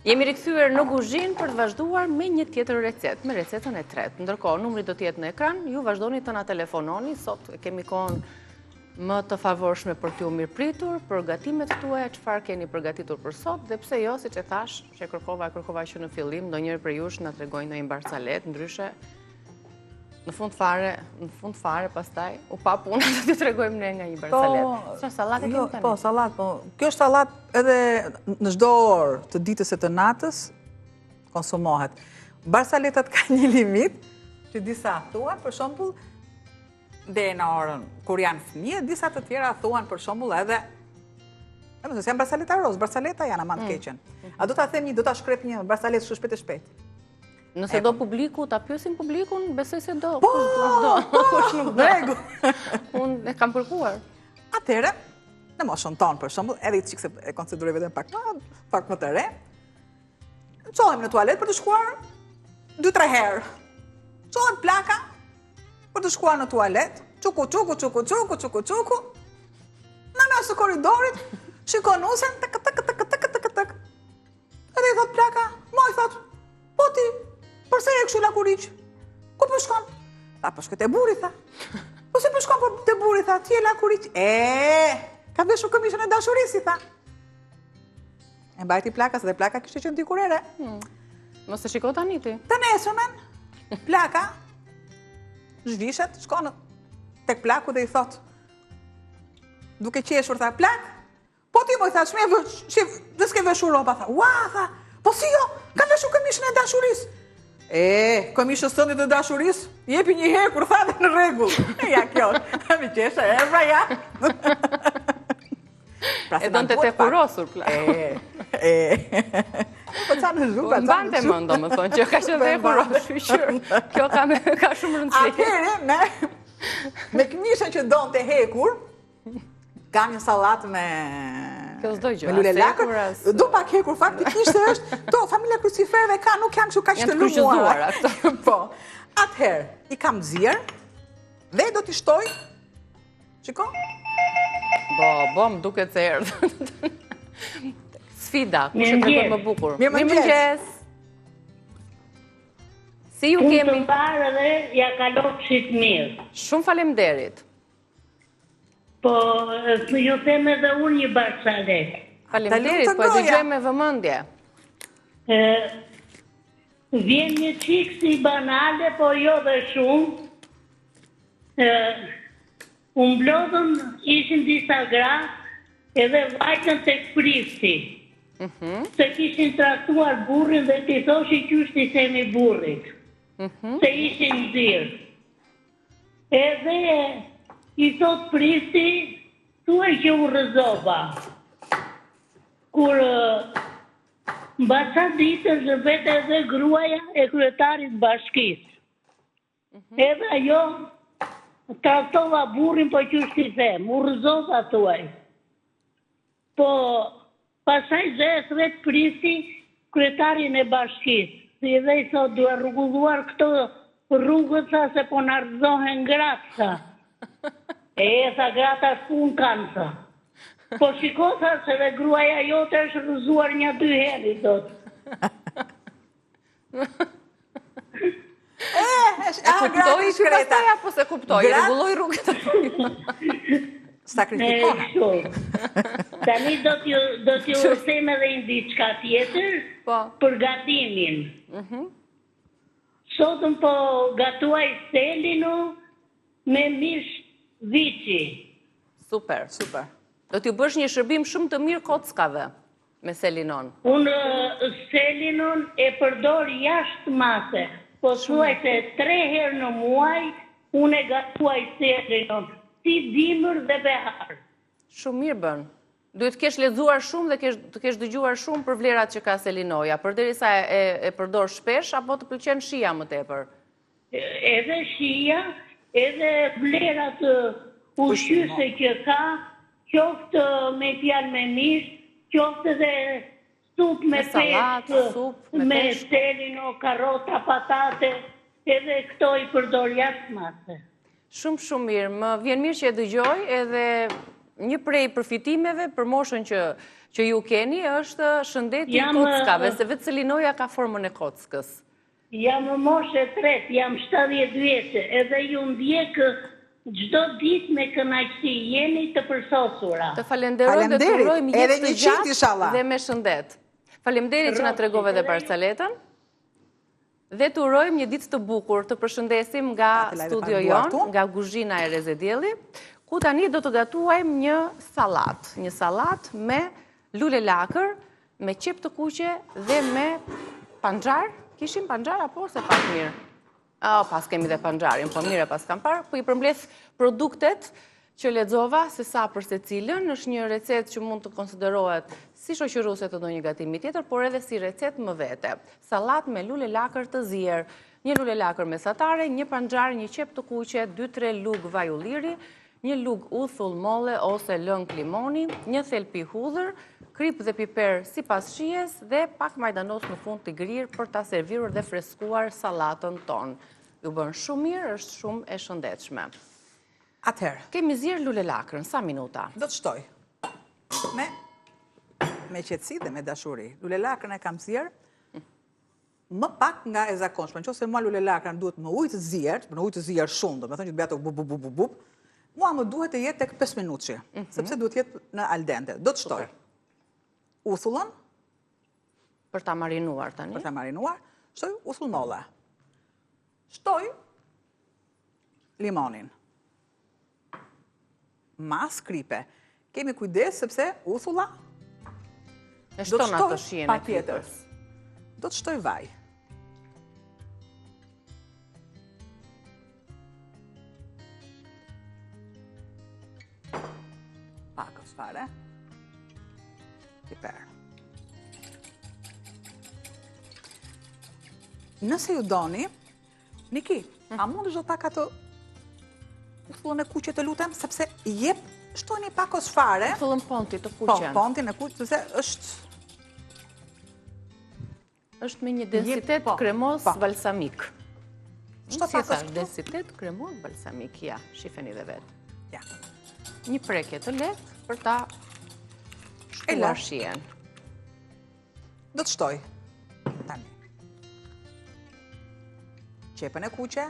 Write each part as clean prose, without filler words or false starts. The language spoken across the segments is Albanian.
Jemi rikthyer në kuzhinë për të vazhduar me një tjetër recetë, me recetën e tretë. Ndërkohë, numri do të jetë në ekran, ju vazhdoni të na telefononi, sot kemi kohën më të favorshme për t'ju mirëpritur, për gatimet tuaja, çfarë keni përgatitur për sot, dhe pse jo, siç e thashë, që kërkova, kërkova që në fillim, ndonjëri prej jush na tregojë ndonjë barcaletë, ndryshe, Në fund fare, në fund fare, pastaj, u pa puna do të tregojmë ne nga një po, barcaletë. Sa sallatë jo, kemi tani? Po, sallatë, po. Kjo është sallatë edhe në çdo orë të ditës e të natës, konsumohet. Barcaletat ka një limit, që disa thuan, për shembull, deri në orën kur janë fëmijë, disa të tjera thuan për shembull edhe E më se janë barcaleta rozë, barcaleta janë aman të mm. keqen. A do ta them një, do ta shkrep një barcaletë shumë shpejt e shpejt. Nëse do publiku, ta pyesim publikun, besoj se do. Po, kush do, po, kush nuk do. Rregull. Unë e kam kërkuar. Atëherë, në moshën tonë për shembull, edhe i çik se e konsideroj veten pak më, pak më të re. Çohem në tualet për të shkuar 2-3 herë. Çohet plaka për të shkuar në tualet, çuku çuku çuku çuku çuku çuku. Në mes të korridorit, shikon nusen tek tek tek tek tek tek. Edhe i thot plaka, moj thot, po ti, përse je kështu lakuriq? Ku po shkon? Tha, po shkoj te burri, tha. Po si po shkon po te burri, tha, ti je lakuriq. E, ka veshur këmishën e dashurisë, i tha. E mbajti plaka, se dhe plaka kishte qenë dikur e re. Hmm. Mos e shiko tani ti. Të nesërmen, plaka, zhvishet, shkon tek plaku dhe i thot, duke qeshur, tha, plak, Po ti moj tha, ç'me vë, si dhe s'ke veshur rroba tha. Ua tha. Po si jo? Kam veshur këmishën e dashurisë. E, këmishës tënde të dashurisë, jepi një herë kur tha dhe në rregull. E ja kjo. Mi qesha, e pra ja. Pra, e donte të hekurosur, plak. E, e. Po ca në zhurë, pa ca në zhurë. Mbante mend, domethënë, që ka qenë dhe e hekurosur, shyqyr. Kjo ka, ka shumë rëndësi. Atëherë, me, me këmishën që donte hekur, Kam një sallatë me... Kjo s'do gjë, me lulelakër. Do pak hekur, faktikisht është, to, familja kruciferëve ka, nuk janë kështu kaq të lëmuara. Po, atëherë, i kam zier, dhe do t'i shtoj, shiko? Bo, bo, më duket se erdhë. Sfida, kush e tregon më bukur. Mirëmëngjes. Si ju kemi? Punë të mbarë dhe ia kalofshit mirë. Shumë faleminderit. Po, ju them edhe unë një barcaletë. Faleminderit, po e dëgjojmë me vëmendje. Vjen një çikë si banale, po jo dhe shumë. U mblodhën, ishin disa gra, edhe vajtën tek prifti. Mhm. Se kishin tradhtuar burrin dhe t'i thoshin qysh t'i themi burrit. Mhm. Se ishin nxirë. Edhe i thot prifti, thuaj që u rrëzova. Kur mbas ca ditësh vete edhe gruaja e kryetarit bashkisë. Mhm. Edhe ajo tradhtova burrin po qysh t'i them, u rrëzova thuaj. Po, pastaj zë e thërret prifti kryetarin e bashkisë, si dhe i thotë duhen rregulluar këto rrugët tha se po na rrëzohen gratë tha. E tha gratë as punë kanë tha. Po shiko tha se dhe gruaja jote është rrëzuar nja dy herë i thotë. E kuptoi ky pastaj apo s'e kuptoi? Rregulloi rrugët apo jo? Sakrifikohen. Tani do t'ju do t'ju them edhe një diçka tjetër po. për gatimin. Mhm. Sotëm po gatuaj selino me mish viçi. Super. Super. Do t'ju bësh një shërbim shumë të mirë kockave. Me selinon. Unë selinon e përdor jashtë mase, pothuajse tre herë në muaj unë e gatuaj selinon, si dimër dhe behar. Shumë mirë bën. Duhet të kesh lexuar shumë dhe kesh, të kesh dëgjuar shumë për vlerat që ka selinoja, përderisa e, e, e përdor shpesh apo të pëlqen shija më tepër? Edhe shija, edhe vlerat ushqyese që ka, qoftë me fjalë me mish, qoftë edhe supë me peshk, me selino, karota, patate, edhe këto i përdor jashtë mase. Shumë shumë mirë, më vjen mirë që e dëgjoj edhe Një prej përfitimeve për moshën që që ju keni është shëndeti i kockave, se vetë selinoja ka formën e kockës. Jam në moshë e tretë, jam 70 vjeçe, edhe ju ndjek çdo ditë me kënaqësi, jeni të përsosura. Të falenderoj dhe të urojmë jetë të gjatë dhe me shëndet. Faleminderit që na tregove dhe barcaletën. Dhe të urojmë një ditë të bukur, të përshëndesim nga studio jonë, nga kuzhina e Rreze Dielli, ku tani do të gatuajmë një sallatë, një sallatë me lulelakër, me qepë të kuqe dhe me panxhar, kishim panxhar apo s'e pashë mirë? A, paskemi dhe panxharin, po mirë e paskam parë, po i përmbledh produktet që lexova se sa për secilën, është një recetë që mund të konsiderohet si shoqëruese të ndonjë gatimi tjetër, por edhe si recetë më vete. Sallatë me lulelakër të zier, një lulelakër mesatare, një panxhar, një qepë të kuqe, 2-3 lugë vaj ulliri, një lugë uthull molle ose lëng limoni, një thelpi hudhër, kripë dhe piper sipas shijes dhe pak majdanoz në fund të grirë për ta servirur dhe freskuar sallatën tonë. Ju bën shumë mirë, është shumë e shëndetshme. Atëherë. Kemi zier lulelakrën, sa minuta? Do të shtoj. Me, me qetësi dhe me dashuri. Lulelakrën e kam zier më pak nga e zakonshme. Në qoftë se mua lulelakra më duhet me ujë të zier, me ujë të zier shumë, domethënë që të bëjë ato bup, bup, bup, bup, bup, mua më duhet të jetë tek 5 minutëshi, mm -hmm. sepse duhet të jetë në al dente. Do të shtoj. Uthullën. Për ta marinuar tani. Për ta marinuar, shtoj uthull molle. Shtoj limonin. Masë kripe. Kemi kujdes sepse uthulla e shton atë shijen e kripës. Do të shtoj vaj. Pakëz fare. Piper. Nëse ju doni, Niki, a mund të shtoj pak atë uthullën e kuqe të lutem, sepse jep, shtojni pakëz fare. Uthullën ponti të kuqe. Po, pontin e kuqe, sepse është... është me një densitet po, kremoz po. balsamik. Shto si thash, densitet kremoz balsamik, ja, shifeni dhe vetë. Ja. Një prekje të lehtë për ta shtuar shijen. Do të shtoj. Tani. Qepën e kuqe,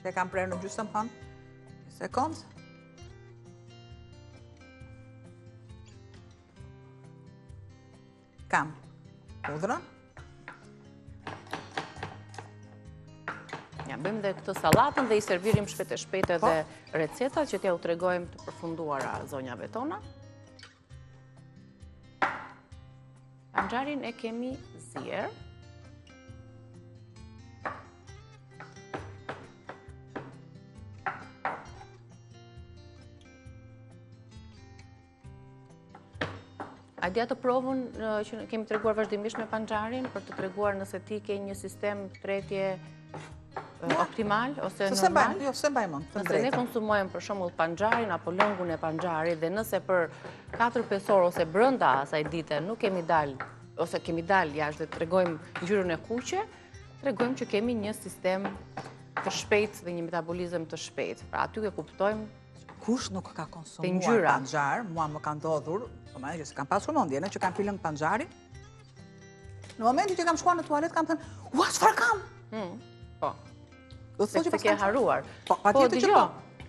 që e kam prerë në gjysmëhënë. Një sekond. Kam hudhrën. Ja, bëjmë dhe këtë sallatën dhe i servirim shpejt e shpejt edhe po. recetat që t'jua tregojmë të përfunduara zonjave tona. Panxharin e kemi zier. A di atë provën që kemi treguar vazhdimisht me panxharin për të treguar nëse ti ke një sistem tretje optimal ose normal? Jo, s'e mbaj mend, Nëse ne konsumojmë për shembull panxharin apo lëngun e panxharit dhe nëse për 4-5 orë ose brenda asaj dite nuk kemi dalë ose kemi dalë jashtë dhe tregojmë ngjyrën e kuqe, tregojmë që kemi një sistem të shpejtë dhe një metabolizëm të shpejtë. Pra aty e kuptojmë Kush nuk ka konsumuar panxhar, mua më ka ndodhur, po më që s'e kam pasur mendjen, që kam pirë lëng panxhari, Në momentin që kam shkuar në tualet, kam thënë, ua, çfarë kam? Hmm, po. Do të thotë që ke harruar. Po, patjetër që po.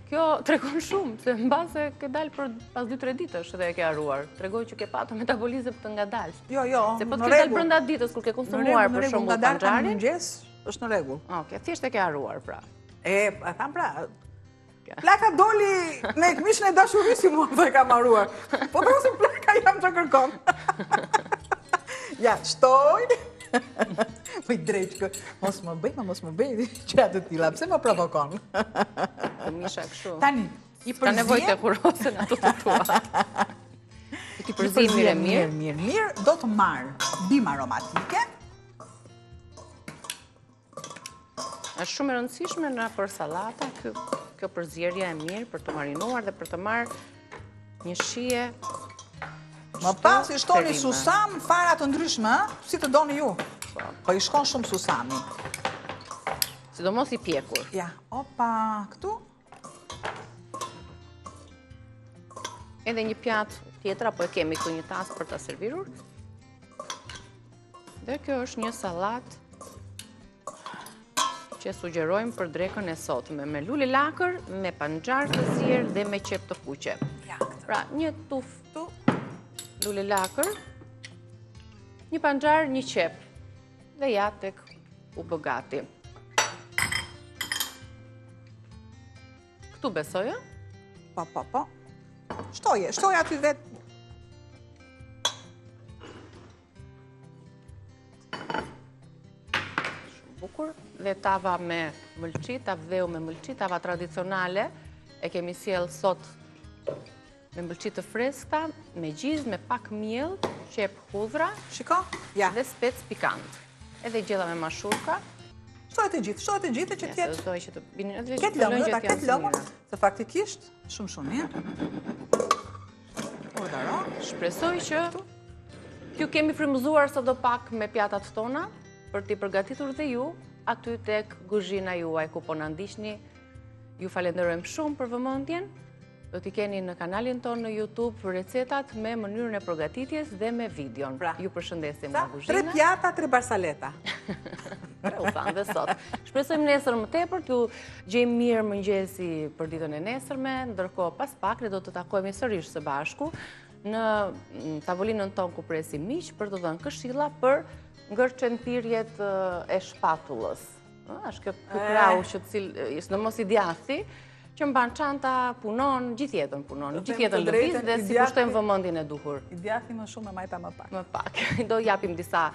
Kjo tregon shumë, se mbase ke dalë për pas 2-3 ditësh dhe e ke harruar. Tregon që ke patur metabolizëm të ngadaltë. Jo, jo, Se po të ke dalë brenda ditës kur ke konsumuar për shembull panxharin. Në mëngjes është në rregull. Okej, thjesht e ke harruar pra. E, e tham pra, Plaka doli me këmishën e dashurisë si mua dhe kam harruar. Po të ose plaka jam të kërkon. Ja, shtoj. Po i drejt kë, mos më bëj, mos më bëj gjëra të tilla, pse më provokon? Këmisha kështu. Tani, i përziej. Ka nevojë të kurosen ato të tua. T'i përziej mirë e mirë. Mirë, mirë, do të marr bimë aromatike. Është shumë e rëndësishme nëpër sallata kjo, kjo përzierja e mirë për të marinuar dhe për të marrë një shije Më pas i shtoni susam, fara të ndryshme, si të doni ju. Po. po i shkon shumë susami. Sidomos i pjekur. Ja, opa, këtu. Edhe një pjatë tjetër, apo e kemi këtu një tas për ta servirur. Dhe kjo është një sallatë që sugjerojmë për drekën e sotme, me lulelakër, me panxhar të zier dhe me qepë të kuqe. Pra, një tufë lulelakër, një panxhar, një qepë, dhe ja tek u bë gati. Këtu besoj, ë? Po, po, po. Shtoje, shtoje aty vetë. Shumë bukur. Dhe tava me mëlçi, tavë dheu me mëlçi, tava tradicionale, e kemi sjellë sot me mëlçi të freskëta, me gjizë, me pak miell, qepë hudhra, Shiko, ja. dhe spec pikant. Edhe gjella me mashurka. Shtoje të gjithë, shtoje të gjithë që t'jetë. Shtoje që të binin edhe Ketë lëngë, ta ketë lëngë, se faktikisht, shumë shumë mirë. Urdhëro. Shpresoj që t'ju kemi frymëzuar sado pak me pjatat tona për t'i përgatitur dhe ju aty tek kuzhina juaj ku po na ndiqni. Ju falenderojmë shumë për vëmendjen. Do t'i keni në kanalin tonë në YouTube recetat me mënyrën e përgatitjes dhe me videon. Pra, ju përshëndesim nga kuzhina. Tre pjata, tre barsaleta. Tre u thanë dhe sot. Shpresojmë nesër më tepër, t'ju gjejmë mirë mëngjesi për ditën e nesërme, ndërkohë pas pak ne do të takohemi sërish së bashku në mm, tavolinën tonë ku presim miq për të dhënë këshilla për ngërçe-mpirjet e shpatullës. Është kjo ky krahu që cilë, sidomos i djathti, që mban çanta, punon, gjithë jetën punon, gjithë jetën lëviz dhe s'i kushtojmë vëmendjen e duhur. I djathti më shumë e majta më pak. Më pak. Do japim disa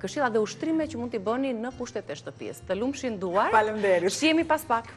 këshilla dhe ushtrime që mund t'i bëni në kushtet e shtëpisë. Të lumshin duart. Faleminderit. Shihemi pas pak.